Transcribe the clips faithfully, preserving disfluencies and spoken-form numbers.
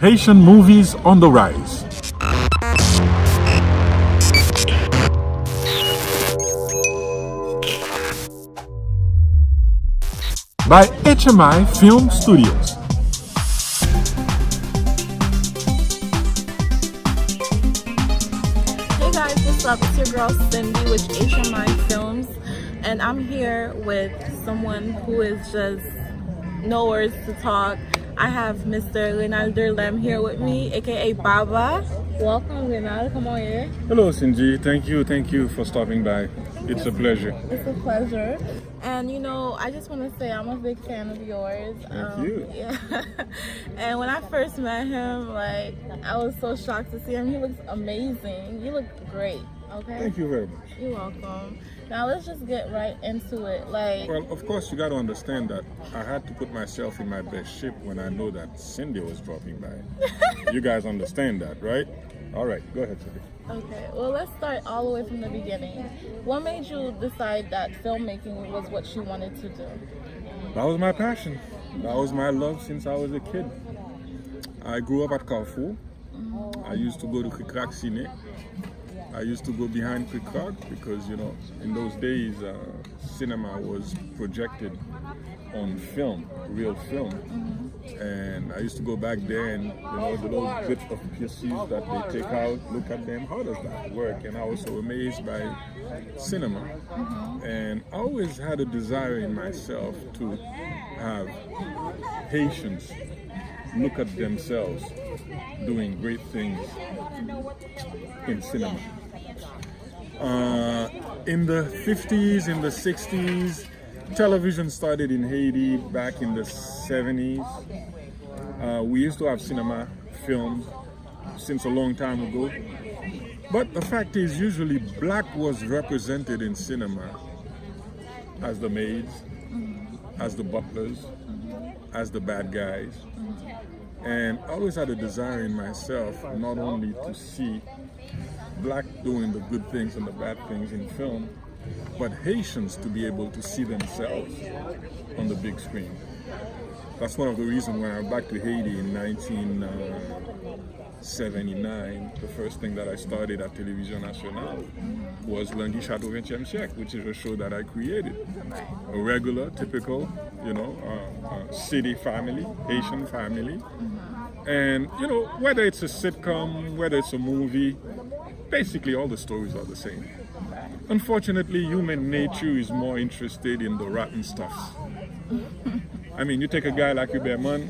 Haitian movies on the rise. By H M I Film Studios. Hey guys, what's up? It's your girl Cindy with H M I Films, and I'm here with someone who is just no words to talk. I have Mister Renald Derlem here with me, aka Baba. Welcome, Renald. Come on here. Hello, Cindy. Thank you. Thank you for stopping by. It's a pleasure. It's a pleasure. And you know, I just want to say I'm a big fan of yours. Thank you. Yeah. And when I first met him, like, I was so shocked to see him. He looks amazing. You look great. Okay. Thank you very much. You're welcome. Now let's just get right into it. Like, Well, of course, you got to understand that I had to put myself in my best shape when I know that Cindy was dropping by. You guys understand that, right? All right, go ahead, Cindy. Okay, well, let's start all the way from the beginning. What made you decide that filmmaking was what you wanted to do? That was my passion. That was my love since I was a kid. I grew up at Carrefour. I used to go to Krik Krak Ciné. I used to go behind Krik Krak because, you know, in those days, uh, cinema was projected on film, real film. And I used to go back there and, you know, the little bits of pieces that they take out, look at them. How does that work? And I was so amazed by cinema. And I always had a desire in myself to have Haitians look at themselves doing great things in cinema. Uh, in the fifties, in the sixties, television started in Haiti back in the seventies. Uh, we used to have cinema films since a long time ago. But the fact is, usually black was represented in cinema as the maids, as the butlers, as the bad guys. And I always had a desire in myself not only to see black doing the good things and the bad things in film, but Haitians to be able to see themselves on the big screen. That's one of the reasons when I went back to Haiti in nineteen seventy-nine, the first thing that I started at Télévision Nationale was Languicha au vingtième siècle, which is a show that I created. A regular, typical, you know, uh, uh, city family, Haitian family. And, you know, whether it's a sitcom, whether it's a movie, basically all the stories are the same. Unfortunately, human nature is more interested in the rotten stuffs. I mean, you take a guy like Huberman,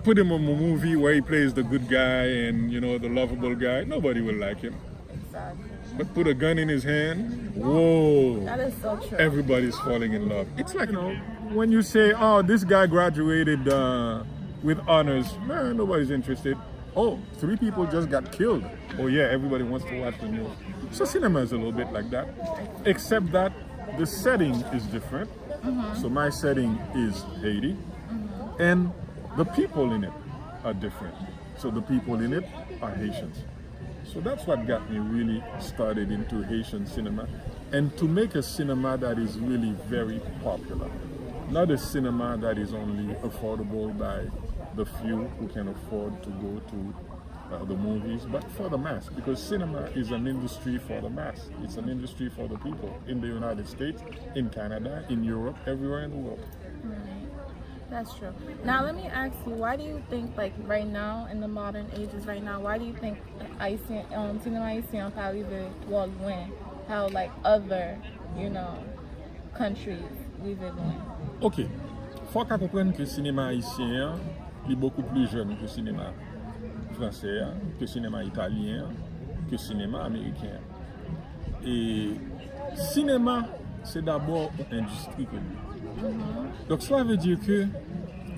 put him in a movie where he plays the good guy and, you know, the lovable guy, nobody will like him. Exactly. But put a gun in his hand, whoa. That is so true. Everybody's falling in love. It's like, you know, when you say, oh, this guy graduated uh, with honors, nah, nobody's interested. Oh, three people just got killed. Oh, yeah, everybody wants to watch the news. So cinema is a little bit like that, except that the setting is different. So my setting is Haiti, and the people in it are different. So the people in it are Haitians. So that's what got me really started into Haitian cinema and to make a cinema that is really very popular. Not a cinema that is only affordable by the few who can afford to go to uh, the movies, but for the mass, because cinema is an industry for the mass. It's an industry for the people in the United States, in Canada, in Europe, everywhere in the world. That's true. Now let me ask you, why do you think, like, right now in the modern ages, right now, why do you think Haitian, um, cinéma haïtien pa rive twò lwen? How, like, other, you know, countries rive lwen? Ok, fò w ka konprann ke sinema ayisyen an, li bokou pli jèn ke sinema fransè a, ke sinema italyen an, ke sinema ameriken an. E sinema, se dabò yon endistri ke li ye. Donk, sela vle di ke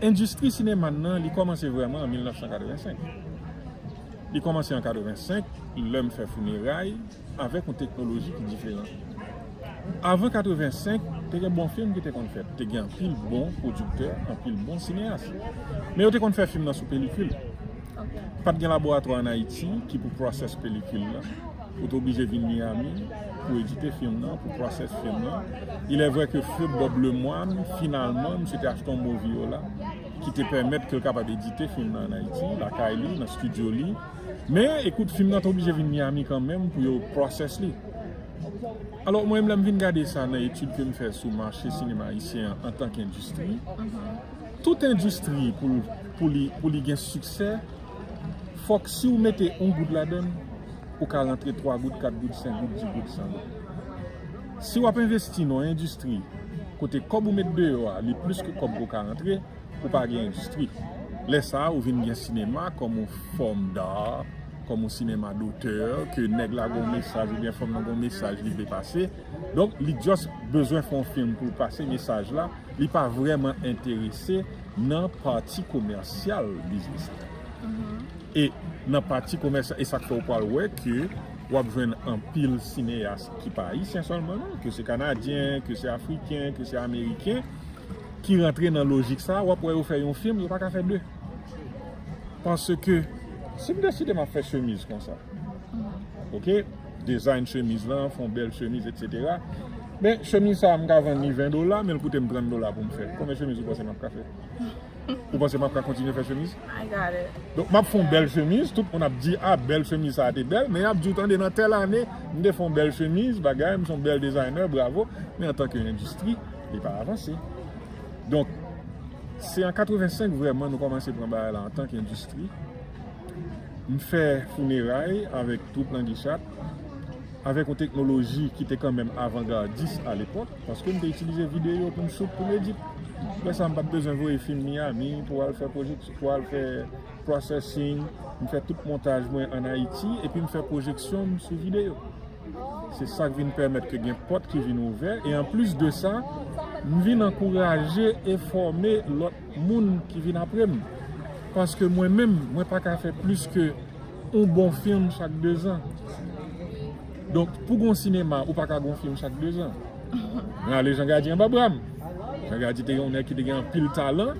endistri sinema nan, li kòmanse vrèman an mil nèf san katrevensenk. Li kòmanse an katrevensenk, lè m fè Fineray, avèk yon teknoloji ki diferan. Avan katrevensenk, te gen bon fim ki te konn fèt. Te gen anpil bon pwodiktè, anpil bon sineyas. Men yo te konn fè fim nan sou pelikil. Pa t gen laboratwa ann Ayiti ki pou pwosès pelikil la. Ou te oblije vin Miami pou edite fim nan, pou pwosès fim nan. Il est vrai que Feu Bob Lemoine, finalman, misye te achte yon mo Viola. ki te pèmèt ke l kapab edite fim nan ann Ayiti, lakay li, nan estidyo li. Men, ekout, fim nan te oblije vin Miami kanmenm pou yo process li. Alò, mwen menm, lè m vin gade sa nan etid ke m fè sou mache sinema ayisyen an antanke endistri, tout endistri pou, pou li, pou li gen siksè, fòk si w mete yon goud ladan l, ou ka rantre twa goud, kat goud, senk goud, dis goud, san goud. Si w ap envesti nan yon endistri kote kòb ou met deyò a, li plis ke kòb ke w ka rantre, ou pa gen endistri. Lè sa a, ou vin gen sinema kòm yon fòm d'art, kòm yon sinema dotè, ke nèg la gen yon mesaj oubyen fanm nan gen yon mesaj li vle pase. Donk, li just bezwen fè yon fim pou l pase mesaj la, li pa vrèman enterese nan pati komèsyal biznis la. E nan pati komèsyal, e sa k fè w pral wè ke w ap jwenn anpil sineyas ki pa ayisyen sèlman, non, ke se kanadyen, ke se afriken, ke se ameriken, ki rantre nan lojik sa, w ap wè yo fè yon fim, yo pa ka fè de. Paske, si m deside m ap fè chemiz konsa, oke, design chemiz lan, fè yon bèl chemiz, etsetera. Men, chemiz sa a, m ka vann li ven dola, men l koute m trant dola pou m fè. Konbyen chemiz ou panse m ap ka fè? Ou panse m ap ka kontinye fè chemiz? I got it. Donk, m ap fè yon bèl chemiz, tout moun ap di, "Ah, bèl chemiz sa a te bèl," men y ap di w, "Tande, nan tèl ane, m te fè yon bèl chemiz, bagay, m se yon bèl designer, bravo." Men antanke endistri, li pa avanse. Donk, se an katrevensenk vrèman nou kòmanse pran bagay la antanke endistri. M fè Founeray avèk twoup Langichat, avèk yon teknoloji ki te kanmenm avangadis alepòk, paske m te itilize videyo pou m shoot, pou m edit. Lè sa a, m pa t bezwen voye fim Miami pou al fè pwojeksyon, pou al fè processing. M fè tout montaj mwen ann Ayiti, epi m fè pwojeksyon m sou videyo. Se sa k vin pèmèt ke gen pòt ki vin ouvè. E anplis de sa, m vin ankouraje e fòme lòt moun ki vin apre m. Paske mwen menm, mwen pa ka fè plis ke yon bon fim chak dezan. Donk, pou gon sinema, ou pa ka gon fim chak dezan. Mwen ale Jean Gardy anba bra m. Jean Gardy te yon nèg ki te gen anpil talan.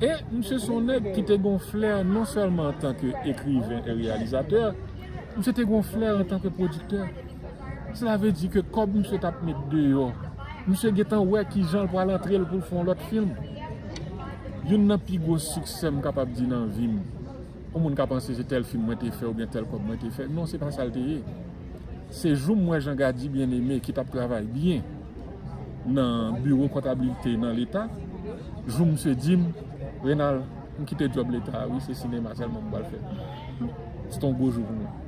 E misye se yon nèg ki te gon flè non sèlman antanke ekriven e reyalizatè, misye te gon flè antanke pwodiktè. Sela vle di ke kòb misye t ap met deyò, misye gentan wè kijan l pral antre l pou l fè yon lòt fim. Youn nan pi gwo siksè m kapab di nan vi m, yon moun ka panse se tèl fim mwen te fè oubyen tèl kòb mwen te fè. Non, se pa sa l te ye. Se jou m wè Jean Gardy Bien-Aimé ki t ap travay byen nan biwo kontablite nan Leta, jou misye di m, "Renald, m kite djòb Leta a, wi, se sinema sèlman m pral fè." Se t on gwo jou pou mwen.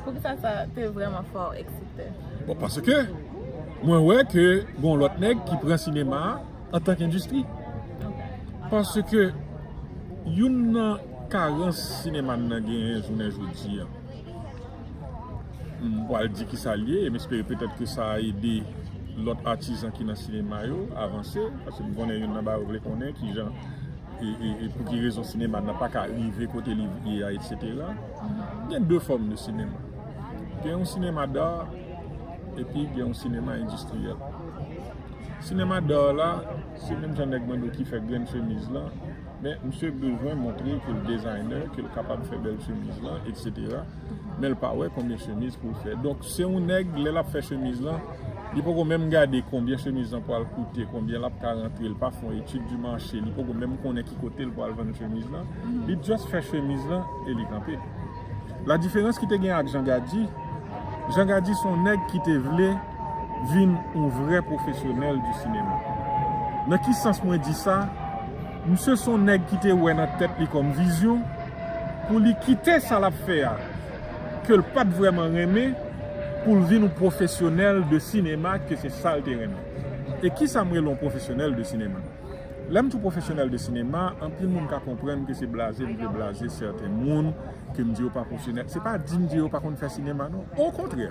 Poukisa sa te vrèman fè w eksite? Bon, paske mwen wè ke gon lòt nèg ki pran sinema a antanke endistri. Paske youn nan karans sinema n nan genyen jounen jodi a, m pral di ki sa l ye, e m espere petèt ke sa a ede lòt atizan ki nan sinema yo avanse, paske m konnen youn nan bagay yo vle konnen kijan e, e, e pou ki rezon sinema n nan pa ka rive kote li ye a, etsetera. Gen de fòm de sinema. Gen yon sinema d'art, epi gen yon sinema endistriyèl. Sinema d'art la, se menm jan nèg mande w ki fè grenn chemiz lan, men misye bezwen montre ke l designer, ke l kapab fè bèl chemiz lan, etsetera. Men l pa wè konbyen chemiz pou l fè. Donk, se yon nèg, lè l ap fè chemiz lan, li poko menm gade konbyen chemiz lan pral koute, konbyen l ap ka rantre, li pa fè yon etid di mache, li poko menm konnen ki kote l pral vann chemiz lan. Li just fè chemiz lan e li kanpe. Ladiferans ki te gen ak Jean Gardy, Jean Gardy se yon nèg ki te vle vin yon vrè pwofesyonèl di sinema. Nan ki sans mwen di sa? Misye se yon nèg ki te wè nan tèt li kòm vizyon pou li kite sa l ap fè a, ke l pa t vrèman renmen, pou l vin yon pwofesyonèl de sinema, ke se sa l te renmen. E kisa m rele yon pwopesyonèl de sinema? Lè m di w pwofesyonèl de sinema, anpil moun ka konprann ke se blaze m vle blaze sèten moun, ke m di yo pa pwofesyonèl. Se pa di m di yo pa konn fè sinema, non. Okontrè,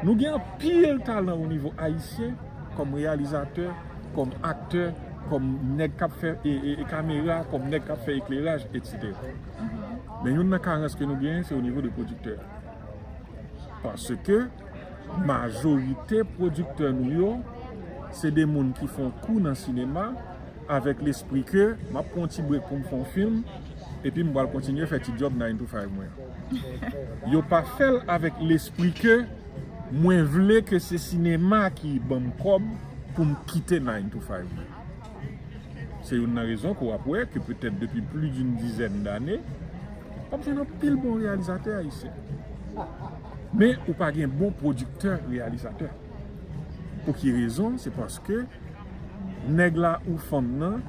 nou gen anpil talan o nivo ayisyen, kòm reyalizatè, kòm aktè, kòm nèg k ap fè e, e, e kamera, kòm nèg k ap fè ekleraj, etsetera. Men youn nan karans ke nou genyen, se o nivo de pwodiktè. Paske majorite pwodiktè nou yo, se de moun ki fè yon kou nan sinema, avèk lespri ke m ap pran yon ti brek pou m fè yon fim, epi m pral kontinye fè ti djòb nine to five mwen an. Yo pa fè l avèk lespri ke mwen vle ke se sinema ki ban m kòb pou m kite nine to five mwen. Se youn nan rezon ke w ap wè ke petèt depi plis d'une dizaine d'années, w ap jwenn anpil bon reyalizatè ayisyen. Men ou pa gen bon pwodiktè reyalizatè. Pou ki rezon? Se paske nèg la ou fanm nan,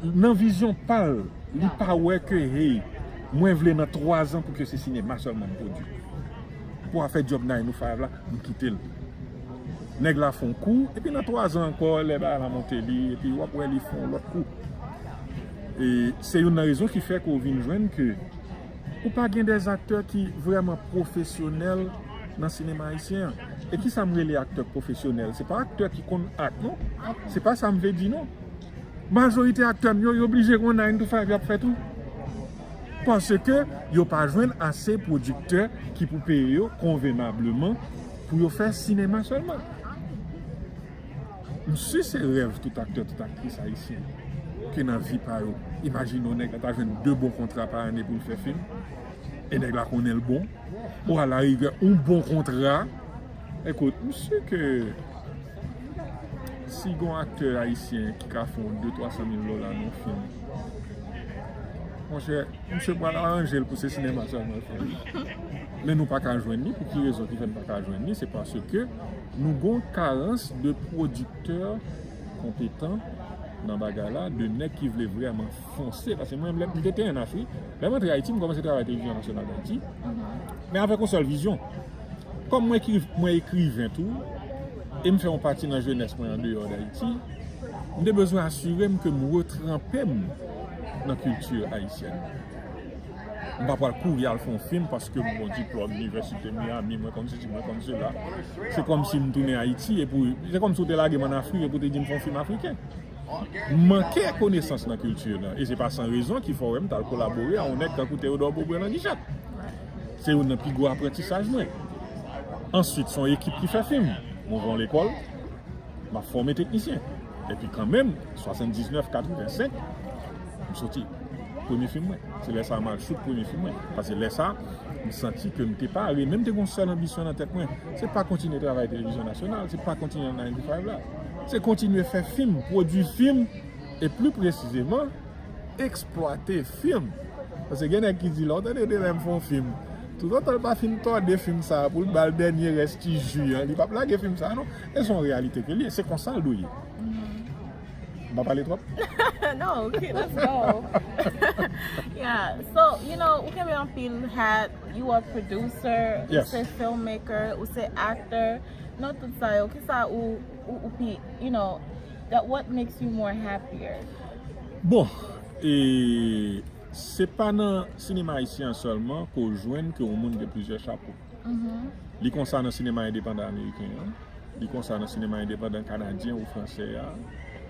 nan vizyon pa l, li pa wè ke, hey, mwen vle nan twa zan pou ke se sinema sèlman m pwodui. Pou afè djòb nine to five la, m kite l. Nèg la fè yon kou, epi nan twa zan ankò, lè bagay la monte li, epi w ap wè li fè yon lòt kou. E se youn nan rezon ki fè ke w vin jwenn ke ou pa gen de aktè ki vrèman pwofesyonèl nan sinema ayisyen an. E kisa m rele aktè pwofesyonèl? Se pa aktè ki konn act, non. Se pa sa m vle di, non. Majorite aktè m yo, yo blije gen nine to five y ap fè tou. Paske yo pa jwenn ase pwodiktè ki pou peye yo konvenableman pou yo fè sinema sèlman. M si se rèv tout aktè, tout aktris ayisyen ke nan vi pa yo. Imajine w nèg la ta jwenn de bon kontra pa ane pou l fè fim. E nèg la konnen l bon. Ou alarigè, yon bon kontra. Ekout, m si ke si gon aktè ayisyen ki ka fè yon de twa san mil dola nan yon fim, monchè, misye pral aranje l pou se sinema sèlman l fè. Men nou pa ka jwenn li. Pou ki rezon ki fè n pa ka jwenn li? Se paske nou gon karans de pwodiktè konpetan nan bagay la, de nèg ki vle vrèman fonse. Paske mwen, lè m te T N H, wi, lè m antre Ayiti, m kòmanse travay Televizyon Nasyonal Dayiti, men avèk yon sèl vizyon. Kòm mwen ekri-, mwen ekriven tou, e m fè yon pati nan jenès mwen andeyò Dayiti, m te bezwen asire m ke m retranpe m nan kilti ayisyèn. M pa pral kouri al fè yon fim paske m gon diplòm Inivèsite Miami, mwen konn sesi, mwen konn sela. Se kòmsi m tounen Ayiti, epi se kòmsi w te lage m ann Afrik, epi w te di m fè yon fim afriken. M manke konesans nan kilti nan, e se pa san rezon ki fè w wè m t al kolabore a yon nèg tankou Théodore Beaubrun Languichette. Se youn nan pi gwo aprantisaj mwen. Answit, se yon ekip ki fè fim. Mwen voye yon lekòl, m ap fòme teknisyen. Epi kanmenm, swasanndiznèf, katrevensenk, m soti premye fim mwen. Se lè sa a m al shoot premye fim mwen. Paske lè sa a, m santi ke m te pare, men m te gen yon sèl anbisyon nan tèt mwen. Se pa kontinye travay Televizyon Nasyonal, se pa kontinye nan nine to five la. Se kontinye fè fim, pwodui fim, e pli presizeman, eksplwate fim. Paske gen nèg ki di, lè w tande de lè m fè yon fim, toutotan l pa fin tòde fim sa a pou l ba l dènye rès ti ji an, li p ap lage fim sa a non. E se yon reyalite ke l ye, se konsa l dwe ye. M pa pale twòp? No, okay, let's go. Yeah, so, you know, ou kenbe anpil hat, you are producer, ou Yes. se filmmaker, ou se actor. Nan tout sa yo, kisa ou, ou, ou pi, you know, that what makes you more happier? Bon, e se pa nan sinema ayisyen an sèlman ke w jwenn ke yon moun gen plizyè chapo. Li konsa nan sinema endepandan ameriken an, li konsa nan sinema endepandan kanadyen ou fransè a,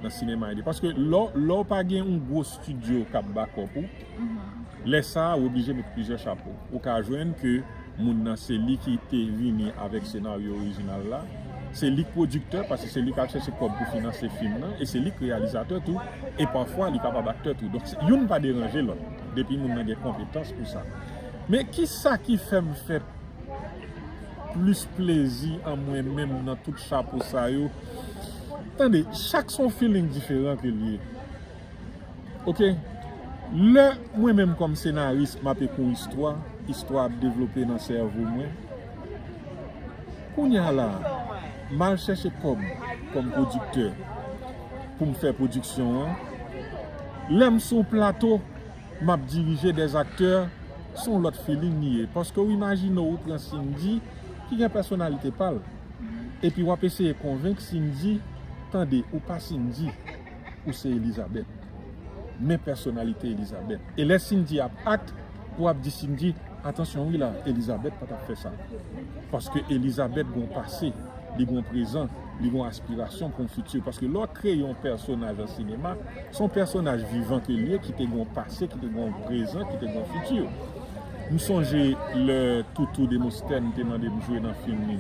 nan sinema ende-, paske lè w, lè w pa gen yon gwo estidyo k ap bakòp ou, lè sa a, ou oblije met plizyè chapo. Ou ka jwenn ke moun nan se li ki te vini avèk senaryo orijinal la, se li k pwodiktè, paske se li k al chèche kòb pou finanse fim nan, e se li k reyalizatè tou, e pafwa li kapab aktè tou. Donk, se, youn pa deranje lòt, depi moun nan gen konpetans pou sa. Men kisa ki fè m fè plis plezi an mwen menm nan tout chapo sa yo? Tande, chak se yon feeling diferan ke l ye. Oke? Lè mwen menm kòm senaris, m ap ekri yon istwa, istwa ap devlope nan sèvo mwen. Kounye a la, m al chèche kòb kòm pwodiktè pou m fè pwodiksyon an. Lè m sou plato, m ap dirije dè aktè, se yon lòt feeling li ye. Paske w imajine w pran Cindy, ki gen pèsonalite pa l, epi w ap eseye konvenk Cindy, tande, ou pa Cindy, ou se Elizabeth. Men pèsonalite Elizabeth. E lè Cindy ap act, w ap di Cindy, atansyon wi la, Elizabeth pa t ap fè sa. Paske Elizabeth gon pase, li gon prezan, li gon aspirasyon pou yon fiti. Paske lè w kreye yon pèsonaj an sinema, se yon pèsonaj vivan ke l ye, ki te gon pase, ki te gon prezan, ki te gon fiti. M sonje lè Toutou Demosthène te mande m jwe nan fim li,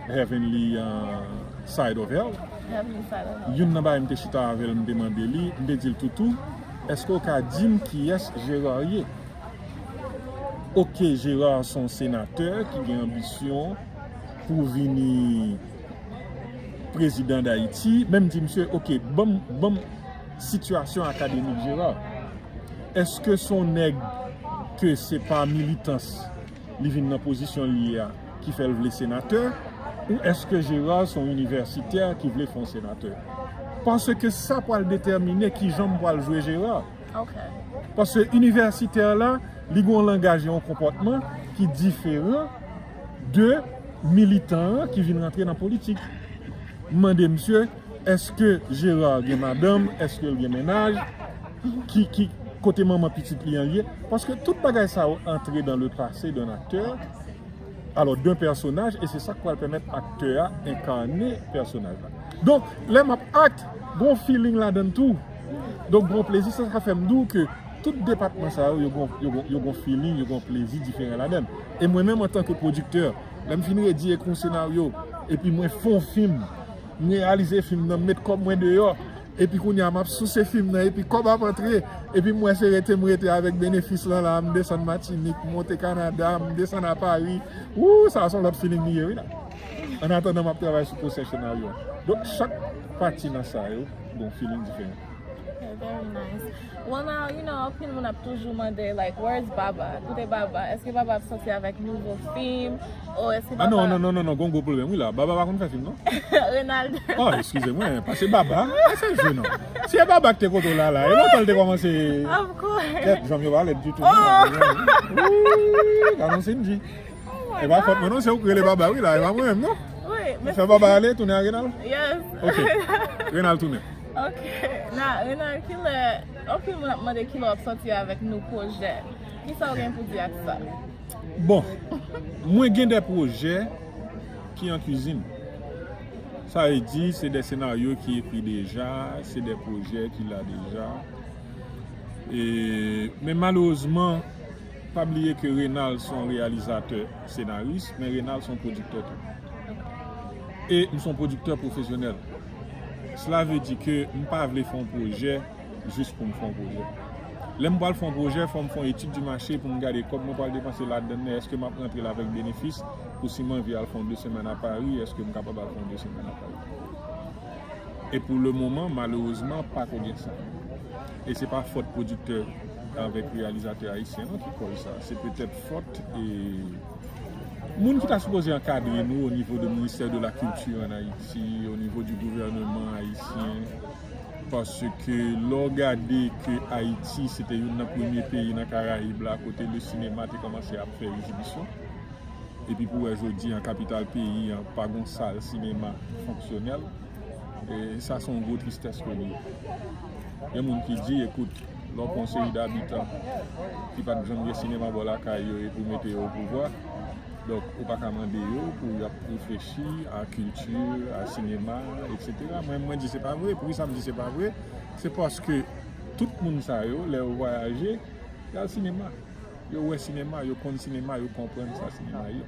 Heavenly uh, Side of Hell. Heavenly Side of Hell. Youn nan bagay m te chita avè l, m te mande li, m te di l, Toutou, èske w ka di m kiyès Gérard ye? Oke, Gérard se yon senatè ki gen anbisyon pou vini prezidan d Ayiti, men m di misye, oke, ban m, ban m sitiyasyon akademik Gérard. Èske se yon nèg ke se pa militans li vin nan pozisyon li ye a ki fè l vle senatè, ou èske Gérard se yon inivèsitè ki vle fè yon senatè? Paske sa pral detèmine kijan m pral jwe Gérard. Ok. Paske inivèsitè la, li gen yon langaj e yon konpòtman ki diferan de militan an ki vin rantre nan politik. M mande misye, èske Gérard gen madanm, èske l gen mennaj, ki, ki kote manman pitit li an ye? Paske tout bagay sa yo antre dans le passé d'un acteur, alò d'un personnage, e se sa k pral pèmèt aktè a enkane pèsonaj la. Donk, lè m ap act, gon feeling ladan l tou. Donk, gon plezi, sa, sa fè m di w ke tout depatman sa yo, yo gon, yo gon, yo gon feeling, yo gon plezi diferan ladan l. E mwen menm, antanke pwodiktè, lè m fin redi ekri yon senaryo, epi mwen fè yon fim, m reyalize fim nan, m met kòb mwen deyò, epi kounye a m ap souse fim nan, epi kòb ap antre, epi m wè se rete m rete avèk benefis lan la, m desann Matinik, m monte Kanada, m desann a Pari. Wou, sa se yon lòt feeling li ye wi la. Annatandan m ap travay sou pwosè senaryo a. Donk chak pati nan sa yo gon feeling diferan. Okay, very nice. Well, now, you know, anpil moun ap toujou mande, like, where's Baba? Kote Baba? Èske Baba ap sòti avèk nouvo fim? Ou èske Ah Baba... non, non, non, non, non, gon gwo pwoblèm wi la. Baba pa konn fè fim non. Renaldo. Oh, eskize mwen, pa se Baba, pa se jwe non. Si e Baba ki te kote w la la, e lontan l te kòmanse. Of course. Kèt, janm yo pa lèd ditou. Wouy, gade yon Cindy. E pa fòt mwen non, se ou ki rele Baba wi la, e pa mwen menm non. Wi, men... Fè Baba ale, tounen a Renal. Yes. Ok. Renal tounen. Ok. Now, Renal, kilè, anpil moun ap mande kilè w ap sòti avèk nou pwojè. Kisa w gen pou di ak sa? Bon, mwen gen de pwojè ki an kwizin. Sa vle di, se de senaryo ki ekri deja, se de pwojè ki la deja. E, men malerezman, pa bliye ke Renal se yon reyalizatè senaris, men Renal se yon pwodiktè tou. E m se yon pwodiktè pwofesyonèl. Sela vle di ke m pa vle fè yon pwojè jis pou m fè yon pwojè. Lè m pral fè yon pwojè, fò m fè yon etid di mache pou m gade kòb mwen pral depanse ladann nan, èske m ap rantre l avèk benefis, pou si m anvi al fè yon de semèn a Pari, èske m kapab al fè yon de semèn a Pari. E pou le moman, malerezman, pako gen sa. E se pa fòt pwodiktè avèk reyalizatè ayisyen an ki kòz sa. Se petèt fòt e moun ki ta sipoze ankadre nou o nivo de ministè de la kilti an Ayiti, o nivo di gouvèneman ayisyen. Paske lè w gade ke Ayiti se te youn nan premye peyi nan Karayib la kote le sinema te kòmanse ap fè egzibisyon. Epi pou wè jodi an kapital peyi an pa gon sal sinema fonksyonèl. E sa se yon gwo tristès ke li ye. Gen moun ki di, ekout, lè w pran yon seri d'abitan ki pa t janm gen sinema bò lakay yo epi w mete yo o pouvwa, donk ou pa ka mande yo pou y ap reflechi a kilti, a sinema, etsetera. Mwen, mwen di se pa vre. Poukisa m di se pa vre? Se paske tout moun sa yo, lè yo vwayaje, y al sinema. Yo wè sinema, yo konn sinema, yo konprann sa sinema ye.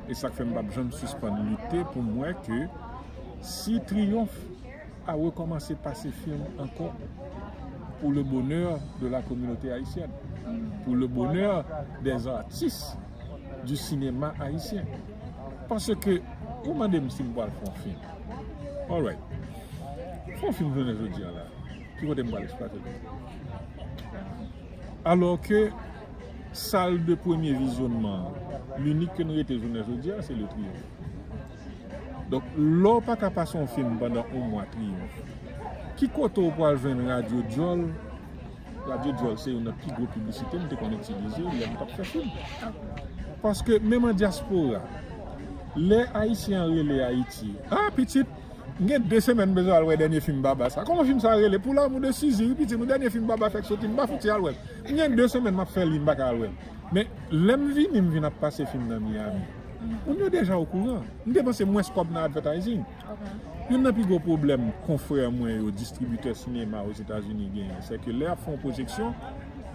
E sa k fè m p ap janm sispann lite pou m wè ke si Triyonf a rekòmanse pase fim ankò pour le bonheur de la communauté haïtienne, pour le bonheur des artistes du cinéma haïtien. Paske ou mande m si m pral fè yon fim. Alright. Fè yon fim jounen jodi a la. Ki kote m pral eksplwate l? Alò ke sal de premye vizyonnman an, linik ke n rete jounen jodi a, se Le Triomphe. Donk, lè w pa ka pase yon fim pandan yon mwa Triyonf, ki kote w pral jwenn radyo djòl? Radyo djòl se youn nan pi gwo piblisite m te konn itilize lè m t ap fè fim. Paske menm an dyaspora, lè Ayisyen an rele Ayiti, ah, pitit, m gen de semèn m bezwen al wè dènye fim Baba sa. Kòman fim sa rele? Pour l'amour de Suzy, wi pitit, nou dènye fim Baba fèk soti, m pa fouti al wè l. M gen de semèn m ap fè li, m pa ka al wè l. Men, lè m vini, m vin ap pase fim nan Miami. Moun yo deja okouran. M depanse mwens kòb nan advertising. Youn nan pi gwo pwoblèm konfrè mwen yo, distribitè sinema Ozetazini genyen, se ke lè y ap fè yon pwojeksyon,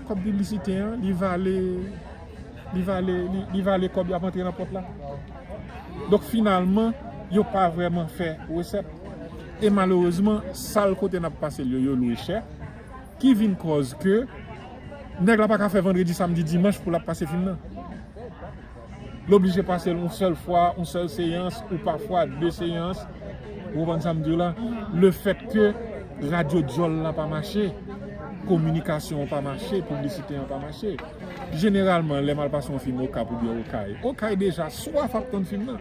kòb piblisite an, li vale, li vale, li, li vale kòb y ap antre nan pòt la. Donk, finalman, yo pa vrèman fè resèt. E malerezman, sal kote n ap pase l yo, yo lwe chè, ki vin kòz ke nèg la pa ka fè vandredi, samdi, dimanch pou l ap pase fim nan. L oblije pase l yon sèl fwa, yon sèl seyans, ou pafwa de seyans. Ou konprann sa m di w la? Le fèt ke radyo djòl la pa mache, kominikasyon an pa mache, piblisite an pa mache. Jeneralman, lè m al pase yon fim Okap oubyen Okay, Okay deja swaf ap tann fim nan.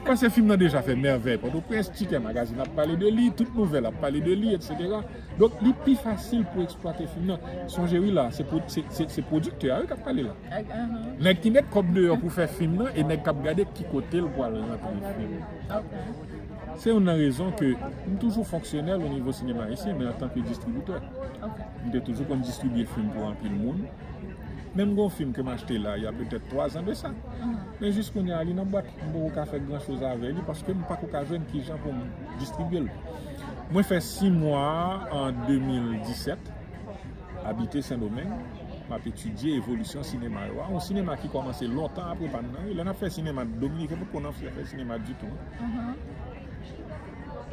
Paske fim nan deja fè mèvèy Pòtoprens, Tikè Magazin ap pale de li, tout nouvèl ap pale de li, etsetera. Donk, li pi fasil pou eksplwate fim nan. Sonje wi la, se pwo-, se, se, se pwodiktè a wi k ap pale la. Nèg ki met kòb deyò pou fè fim nan e nèg k ap gade ki kote l pral rantre fim. Se youn nan rezon ke m toujou fonksyonèl o nivo sinema ayisyen, men antanke distribitè. M te toujou konn distribye fim pou anpil moun. Menm gon fim ke m achte la, y a petèt twa zan de sa. Men jis kounye a, li nan bwat, m poko ka fè gran choz avè li paske m pako ka jwenn kijan pou m distribye l. Mwen fè sis mwa an de mil disèt, abite Sendomeng, m ap etidye evolisyon sinema yo a. Yon sinema ki kòmanse lontan apre pa n nan, wi. Lè n ap fè sinema, Dominiken potko nan fè, fè sinema ditou.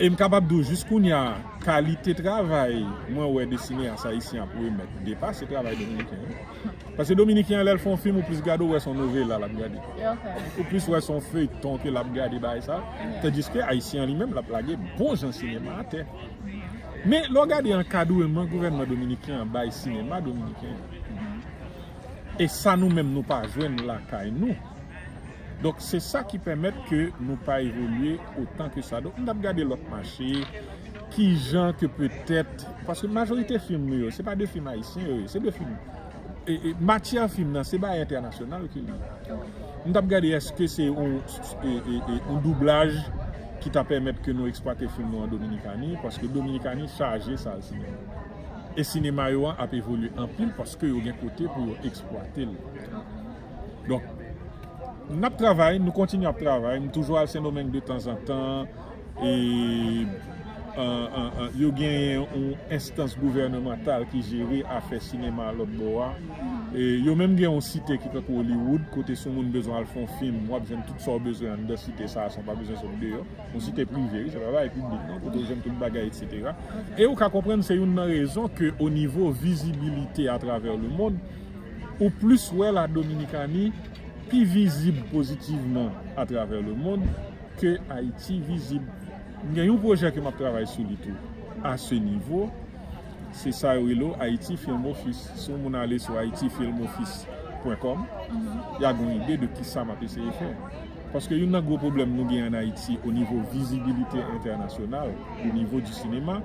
E m kapab di w jis kounye a, kalite travay mwen wè de sineyas ayisyen ap remèt depase travay dominiken yo. Paske dominiken an, lè l fè yon fim, ou plis gade, ou wè se yon novela l ap gade. Ou plis wè se yon feyton ke l ap gade, bagay sa. Tandiske ayisyen an li menm, l ap lage bon jan sinema atè. Men, lè w gade ankadreman gouvènman dominiken an bay sinema dominiken an, e sa nou menm nou pa jwenn lakay nou. Donk, se sa ki pèmèt ke nou pa evolye otan ke sa. Donk, m t ap gade lòt mache, kijan ke petèt, paske majorite fim nou yo, se pa de fim ayisyen yo ye, se de fim, e, e, matyè fim nan, se bagay entènasyonal ki li ye. M t ap gade èske se yon, e, e, e, yon doublaj ki ta pèmèt ke nou eksplwate fim nou an Dominikani, paske Dominikani chaje sal sinema. E sinema yo an ap evolye anpil paske yo gen kote pou yo eksplwate l. Donk, n ap travay, nou kontinye ap travay. M toujou al Sendomeng de tanzantan. E, an, an, an, yo genyen yon enstans gouvènemantal ki jere afè sinema lòt bò a. E, yo menm gen yon site ki tankou Hollywood, kote si yon moun bezwen al fè yon fim, w ap jwenn tout sa w bezwen anndan site sa a san w pa bezwen sot deyò. Yon site prive, wi, se pa bagay piblik, non, kote w jwenn tout bagay, etsetera. E ou ka konprann se youn nan rezon ke o nivo vizibilite atravè lemonn, ou plis wè la Dominikani pi vizib pozitivman atravè lemonn ke Ayiti vizib. M gen yon pwojè ke m ap travay sou li tou, a se nivo, se sa yo rele Haiti Film Office. Si yon moun ale sou haiti film office point com, y a gon ide de kisa m ap eseye fè. Paske youn nan gwo pwoblèm nou gen ann Ayiti o nivo vizibilite entènasyonal, o nivo di sinema,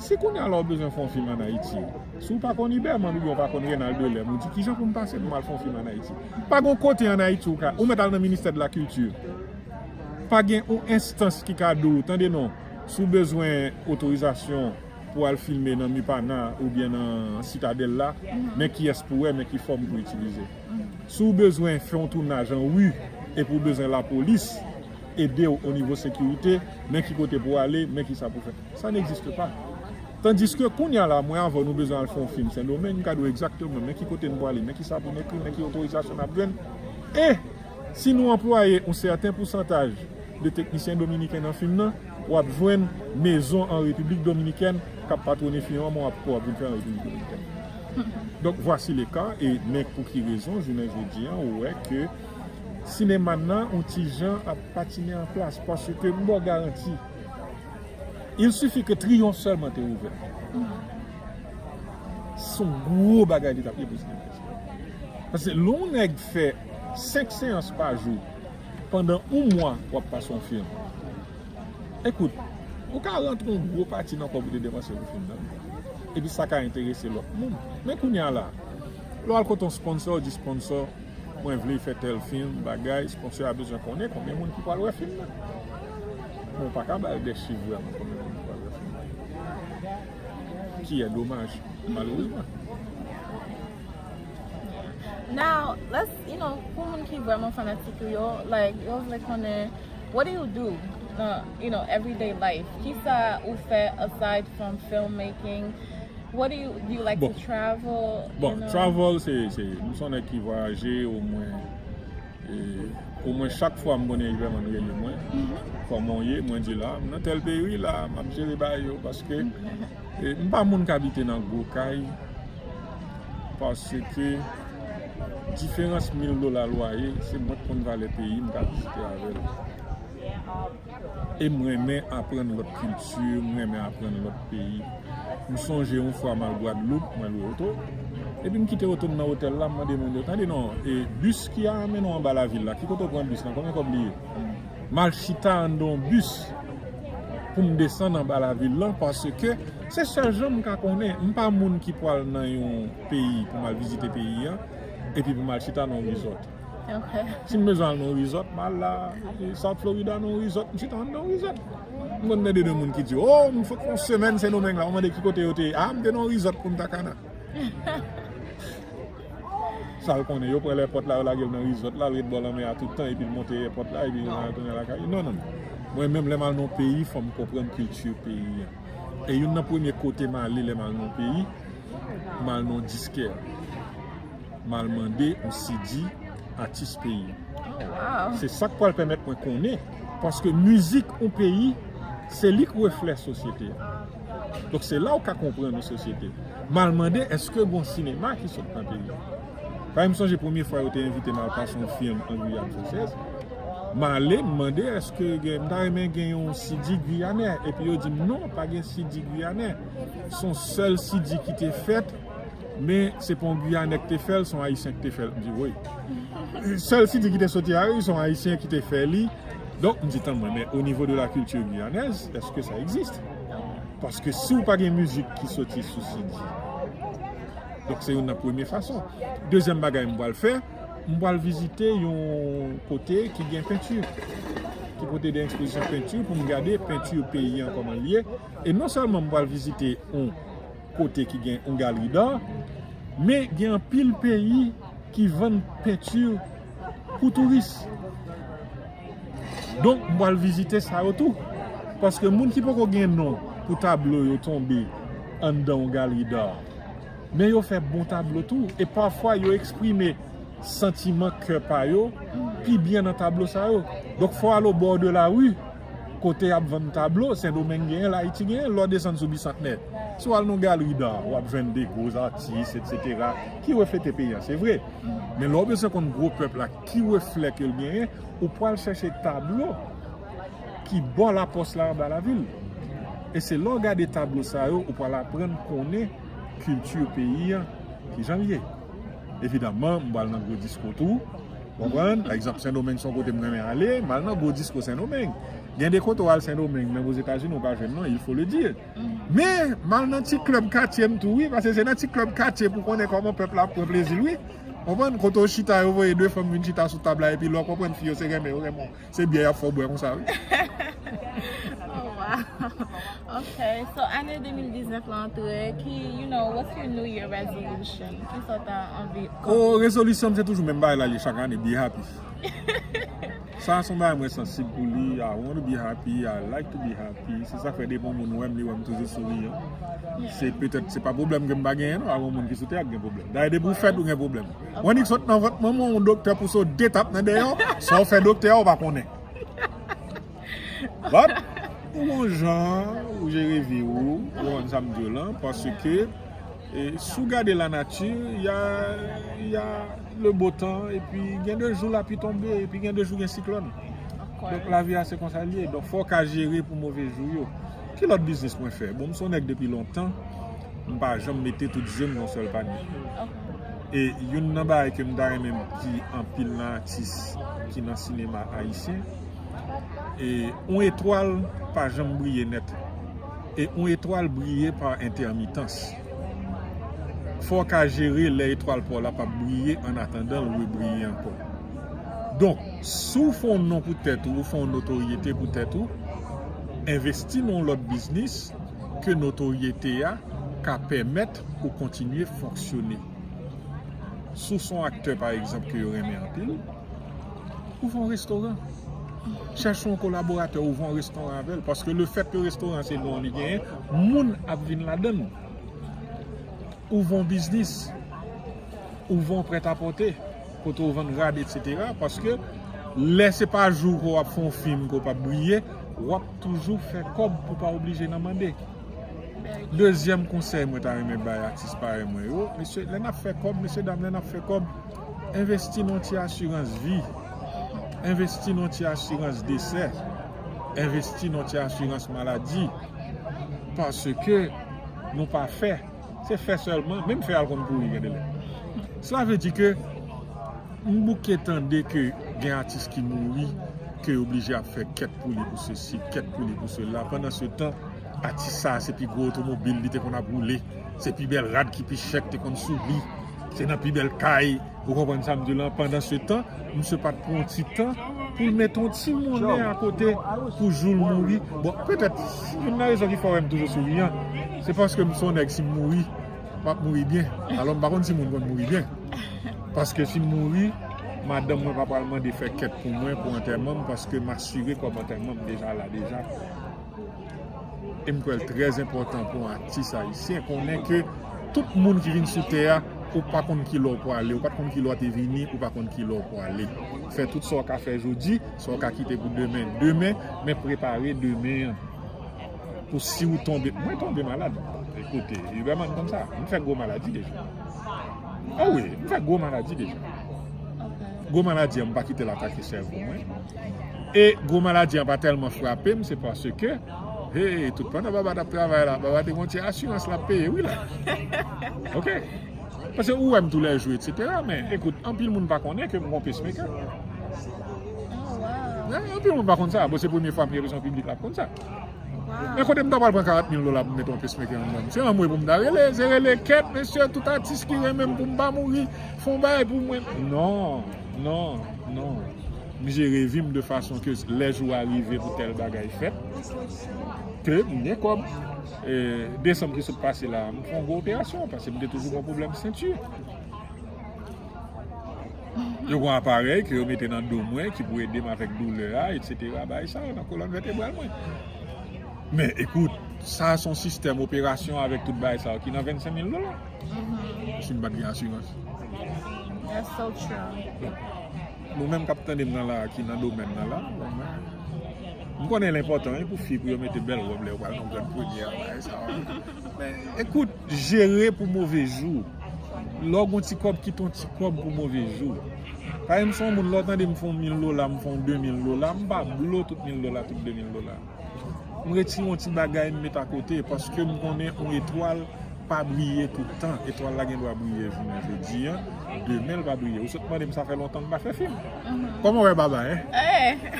si kounye a la w bezwen fè yon fim ann Ayiti, si w pa konn Ibèman oubyen w pa konn Renald Delem, ou di, "Kijan pou m pase pou m al fè yon fim ann Ayiti?" Pa gon kote ann Ayiti ou ka, ou mèt al nan ministè de la kilti. Pa gen yon enstans ki ka di w, "Tande non, si w bezwen otorizasyon pou al filme nan Mupana oubyen nan Sitadèl la, men kiyès pou wè, men ki fòm pou itilize." Si w bezwen fè yon tounaj an ri epi w bezwen lapolis ede w o nivo sekirite, men ki kote pou w ale, men kisa pou w fè. Ça n'existe pas. Tandiske kounye a la, mwen avè w, nou bezwen al fè yon fim Sendomeng, m ka di w egzakteman men ki kote n pwale, men kisa pou n ekri, men ki otorizasyon n ap jwenn. E si nou anplwaye yon sèten pousantaj de teknisyen dominiken nan fim nan, w ap jwenn mezon an Repiblik Dominikèn k ap patwone fim an, men w ap, w ap vin fè an Repiblik Dominikèn. Donk, voici le cas, e men pou ki rezon, jounen jodi a, ou wè ke sinema n nan, yon ti jan ap patine an plas, paske m ba w garanti, il suffit que Triomphe sèlman te ouvè. Se yon gwo bagay li t ap ye pou sinema. Paske lè yon nèg fè senk seyans pa jou pandan yon mwa, w ap pase yon fim. Ekout, ou ka rantre yon gwo pati nan kòb ou te depanse pou fim nan, epi sa ka enterese lòt moun. Men kounye a la, lè w al kote yon sponsor, w di sponsor, mwen vle fè tèl fim, bagay, sponsor a bezwen konnen konbyen moun ki pral wè fim nan. Men w pa ka ba l de chif vrèman konbyen moun ki pral wè fim nan. Ki e domaj, malerezman. Now, let's, you know, pou moun ki vrèman fanatik ou yo, like, yo vle konnen, what do you do, uh, you know, everyday life? Kisa ou fè aside from filmmaking? What do you, do you like to travel? Bon, travel, se, se, m se yon nèg ki vwayaje omwen, e, omwen chak fwa m konnen Ibèman rele mwen, kòman w ye, mwen di la, m nan tèl peyi wi la, m ap jere bagay yo, paske, e, m pa moun k abite nan gwo kay, paske diferans mil dola lwaye, se mwen k konn valè peyi m ka vizite avè l. E m renmen aprann lòt kilti, m renmen aprann lòt peyi. M sonje yon fwa m al Gwadloup, mwen lwe oto. Epi m kite oto m nan otèl la, m mande moun yo, "Tande non, e bis ki a mennen w anba lavil la, ki kote w pran bis lan, konbyen kòb li ye?" M al chita anndan yon bis pou m desann anba lavil lan, paske se sèl jan m ka konnen. M pa moun ki pral nan yon peyi pou m al vizite peyi a, epi pou m al chita nan yon resort. Si m bezwen al nan yon resort, m al la, e, South Florida nan yon resort, m chita anndan yon resort. M konn tande de moun ki di, "O, m fèk fè yon semèn Sendomeng la," ou mande ki kote yo te ye. "A, m te nan yon resort Punta Cana." Sa l konnen, yo pran èpòt la, yo lage l nan resort la, l ret bò lanmè a tout tan, epi l monte èpòt la, epi l tounen lakay li. Non, non, non. Mwen menm, lè m al nan yon peyi, fò m konprann kilti peyi a. E youn nan premye kote m ale lè m al nan yon peyi, m al nan yon diskè. M al mande yon C D atis peyi a. Se sa k pral pèmèt mwen konnen, paske mizik yon peyi, se li k reflè sosyete a. Donk, se la w ka konprann yon sosyete. M al mande, èske gon sinema ki sot nan peyi a? Paske m sonje premye fwa yo te envite m al pase yon fim an Guyane Française. M ale, m mande, èske gen, m ta renmen gen yon C D gwiyanè. Epi yo di m, "Non, pa gen C D gwiyanè." Se yon sèl C D ki te fèt, men se pa yon Gwiyanè ki te fè l, se yon Ayisyen ki te fè l. M di, "Woy." Sèl C D ki te soti a, wi, se yon Ayisyen ki te fè li. Donk, m di, "Tann mwen, men o nivo de la culture guyanaise, est-ce que ça existe?" Paske si w pa gen mizik ki soti sou C D, donk se youn nan premye fason. Dezyèm bagay m pral fè, m pral vizite yon kote ki gen penti, ki pote de ekspozisyon penti pou m gade penti peyi an kòman l ye. E non sèlman m pral vizite yon kote ki gen yon galeri d'art, men gen anpil peyi ki vann penti pou touris. Donk, m pral vizite sa yo tou. Paske moun ki poko gen non pou tablo yo tonbe anndan yon galeri d'art, men yo fè bon tablo tou. E pafwa, yo eksprime santiman kè pa yo pi byen nan tablo sa yo. Donk, fò w al obò de lari, kote y ap vann tablo, Sendomeng genyen l, Ayiti genyen l, lè w desann sou Bisantnè. Si w al nan yon galeri d'art, w ap jwenn de gwo atis, etsetera, ki reflete peyi a, se vre. Men lè w bezwen konn gwo pèp la, ki reflè ke l genyen, ou pral chèche tablo ki bò lapòs la anba lavil. E se lè w gade tablo sa yo, ou pral aprann konnen kilti peyi a, kijan l ye. Evidaman, m pral nan gwo disko tou. Konprann? Pa egzanp, Sendomeng se yon kote m renmen ale, m al nan gwo disko Sendomeng. Gen de kote w al Sendomeng, menm Ozetazini, ou pa jwenn non, il faut le dire. Men, m al nan ti klèb katye m tou, wi, paske se nan ti klèb katye pou konnen kòman pèp la ap pran plezi l, wi. Konprann? Kote w chita, yo voye de fanm vin chita sou tab la, epi lè w konprann fi yo se renmen yo renmen w. Se byè y ap fè w bwè konsa, wi. Oh, wow. Ok, so ane de mil diznèf la antre, ki, you know, what's your New Year resolution? Ki sa w ta anvi? Oh, rezolisyon m se toujou menm bagay la, li chak ane, be happy. Sa se yon bagay mwen sansib pou li. I want to be happy, I like to be happy. Se sa k fè depi yon moun wè m, li wè m toujou souriyan. Se petèt, se pa pwoblèm ke m pa genyen, non, pa gen moun ki sou tè a k gen pwoblèm. Dayè, depi w fèt, ou gen pwoblèm. Ou annik sot nan vant manman w, yon doktè pouse w de tap nan dèyè w, sa w fè doktè a, ou pa konnen. But, ou gon jan, ou jere vi w, ou konprann sa m di w lan, paske, e, si w gade lanati, y a, y a le beau temps, epi gen de jou lapli tonbe, epi gen de jou gen siklòn. Donk, lavi a se konsa l ye. Donk, fò w ka jere pou move jou yo. Ki lòt biznis mwen fè? Bon, m se yon nèg depi lontan, m pa janm mete tout je m nan yon sèl panye. E youn nan bagay ke m ta renmen m di anpil nan atis ki nan sinema ayisyen, e yon etwal pa janm briye nèt. E yon etwal briye pa entèmitans. Fò w ka jere lè etwal pa w la p ap briye, annatandan l rebriye ankò. Donk, si w fè yon non pou tèt ou, ou fè yon notoryete pou tèt ou, envesti nan yon lòt biznis ke notoryete a ka pèmèt ou kontinye fonksyone. Si w se yon aktè, pa egzanp, ke yo renmen anpil, ouvè yon restoran. Chèche yon kolaboratè, ouvè yon restoran avè l. Paske lefèt ke restoran se non li genyen, moun ap vin ladan l. Ouvè yon biznis. Ouvè yon prètapòte. Kote w vann rad, etsetera. Paske lè se pa jou ke w ap fè yon fim ke w p ap briye, w ap toujou fè kòb pou w pa oblije nan mande. Dezyèm konsèy mwen ta renmen bay atis parèy mwen yo, mesye, lè n ap fè kòb, mesye dam, lè n ap fè kòb, envesti nan yon ti asirans vi, envesti nan yon ti asirans desè, Envesti nan ti asirans maladi, paske nou pa fè, se fè sèlman, menm fè a l konn pouri gen de lè. Cela veut dire que m bouke tande ke gen atis ki mouri, ke yo oblije ap fè kèt pou li pou sesi, kèt pou li pou sela. Pandan se tan, atis sa a se pi gwo otomobil li te konn ap woule, se pi bèl rad ki pi chè k te konn sou li, se nan pi bèl kay. Ou konprann sa m di w lan? Pandan se tan, misye pa t pran yon ti tan pou l mete yon ti monnen akote pou jou l mouri. Bon, petèt, youn nan rezon ki fè w wè m toujou souriyan, se paske m se yon nèg, si m mouri, m ap mouri byen. Alò, m pa konn si moun konn mouri byen. Paske si m mouri, madanm mwen pa pral mande fè kèt pou mwen, pou antèman m, paske m asire kòb antèman m deja la deja. E m kwè l trè enpòtan pou yon atis ayisyen konnen ke tout moun ki vin sou tè a, ou pa konn kilè w pwale, ou pa t konn kilè w te vini, ou pa konn kilè w pwale. Fè tout sa w ka fè jodi, sa w ka kite pou demen, demen, men prepare demen an. Pou si w tonbe, mwen tonbe malad. Ekoute, Huberman konn sa, m fè gwo maladi deja. A wi, m fè gwo maladi deja. Gwo maladi an, m pa kite l atake sèvo mwen. E gwo maladi an pa tèlman frape m, se paske, hey, tout pandan Baba t ap travay la, Baba te gon ti asirans l ap peye, wi la. Oke? Paske ou wè m toulèjou, etsetera, men, ekout, anpil moun pa konnen ke m gon pacemaker. Oh, wow. Anpil moun pa konn sa. Bon, se premye fwa m rive sou yon piblik la ap konn sa. Wow. Men kote m ta pral pran karant mil dola pou m mete yon pacemaker anndan m? Se anmwe pou m ta rele, se rele kèt, mesye, tout atis ki renmen m pou m pa mouri, fè yon bagay pou mwen. Non, non, non. M jere vi m de fason ke lè jou a rive pou tèl bagay fèt, ke m gen kòb. E, desanm ki sot pase la, m fè yon gwo operasyon, paske m te toujou gon pwoblèm senti. Yo gon aparèy ke yo mete nan do mwen ki pou ede m avèk doulè a, etsetera, bagay sa yo, nan kolòn vètebral mwen. Men, ekout, sa se yon sistèm operasyon avèk tout bagay sa yo ki nan vennsenk mil dola. Si m pa t gen asirans. That's so true. Nou menm k ap tande m nan la, ki nan domèn nan la, bon, men, m konnen l enpòtan, wi, pou fi, pou yo mete bèl wòb lè yo pral nan grann premyè, bagay sa yo. Men, ekout, jere pou move jou. Lè w gon ti kòb, kite yon ti kòb pou move jou. Paske m se yon moun, lè w tande m fè yon mil dola, m fè yon de mil dola, m pa blo tout mil dola, tout de mil dola. M retire yon ti bagay, m met akote, paske m konnen yon etwal pa briye tout tan. Etwal la gen dwa briye jounen jodi a, demen l pa briye. Ou sot mande m sa fè lontan m pa fè fim. Kòman w wè Baba, en?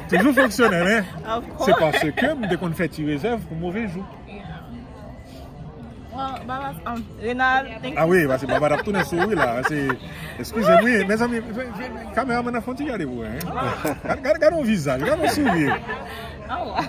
Toujou fonksyonèl, en? Of course. Se paske m te konn fè ti rezèv pou move jou. Yeah. Well, Baba, um, Renald, thank you. Ah wi, paske Baba t ap tounen sou ou wi la. Se, eskize m, wi, mezanmi, kameramann nan fè yon ti gade pou wè, en. Gade, gade, gade yon vizaj, gade yon souri. Oh, wow.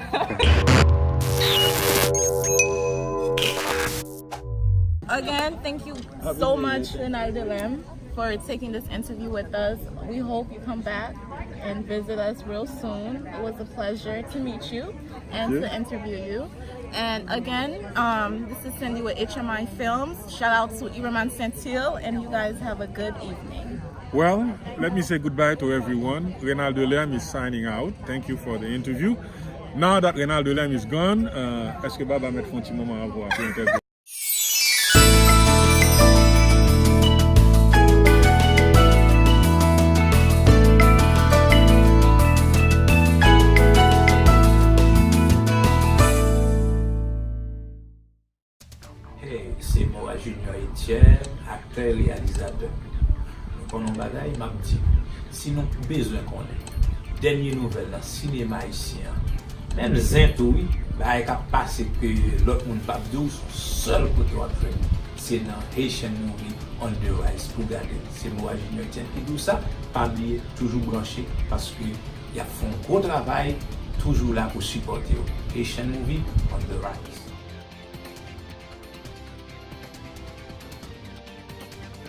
Again, thank you so much, Renald Delem, for taking this interview with us. We hope you come back and visit us real soon. It was a pleasure to meet you and to interview you. And again, um, this is Cindy with H M I Films. Shout out to Iberman Saintil, and you guys have a good evening. Well, let me say goodbye to everyone. Renald Delem is signing out. Thank you for the interview. Now that Renald Delem is gone, uh, èske Baba mèt fè yon ti moman avè w pou entèvyou? Hey, se Moa Junior Etienne, aktè, reyalizatè. Nou konn yon bagay, m ap di, si nou bezwen konnen dènye nouvèl nan sinema ayisyen an, menm zen tou wi, bagay k ap pase ke lòt moun p ap di w, se yon sèl kote w ap jwenn li, se nan Haitian Movie on the Rise pou gade l. Se Moa Junior Etienne ki di w sa, pa bliye, toujou branche, paske y ap fè yon gwo travay, toujou la pou sipòte w. Haitian Movie on the Rise.